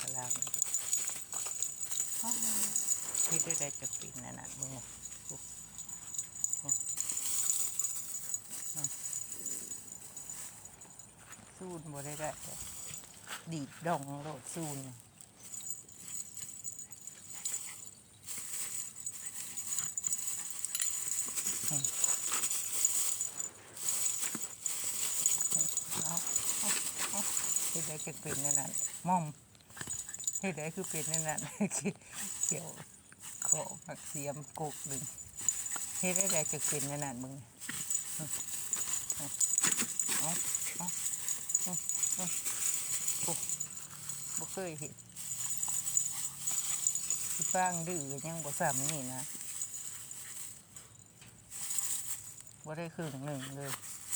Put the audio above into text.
ພະລາງ ເຮັດໄດ້ຈັກເປັນອັນນັ້ນ ເບິ່ງ ສູນບໍ່ໄດ້ ໄດ້ ດີດດອງໂລດສູນ. ເອົາ ເອົາ ເຮັດໄດ້ຈັກເປັນແນວນັ້ນ ໝ່ອມ ເຮັດໄດ້ຄືເປັນແນວນັ້ນ ຂຽວ ຂໍໝາກສຽມກົກໜຶ່ງ ເຮັດໄດ້ຈັກເປັນແນວນັ້ນ ເບິ່ງ ເອົາ ເອົາ ໂອ້ ບໍ່ເຄີຍເຮັດ ຊິຟັງດື້ກໍຍັງບໍ່ຊ່ຳນີ້ນະ ບໍ່ໄດ້ເຄິ່ງໜຶ່ງເລີຍ.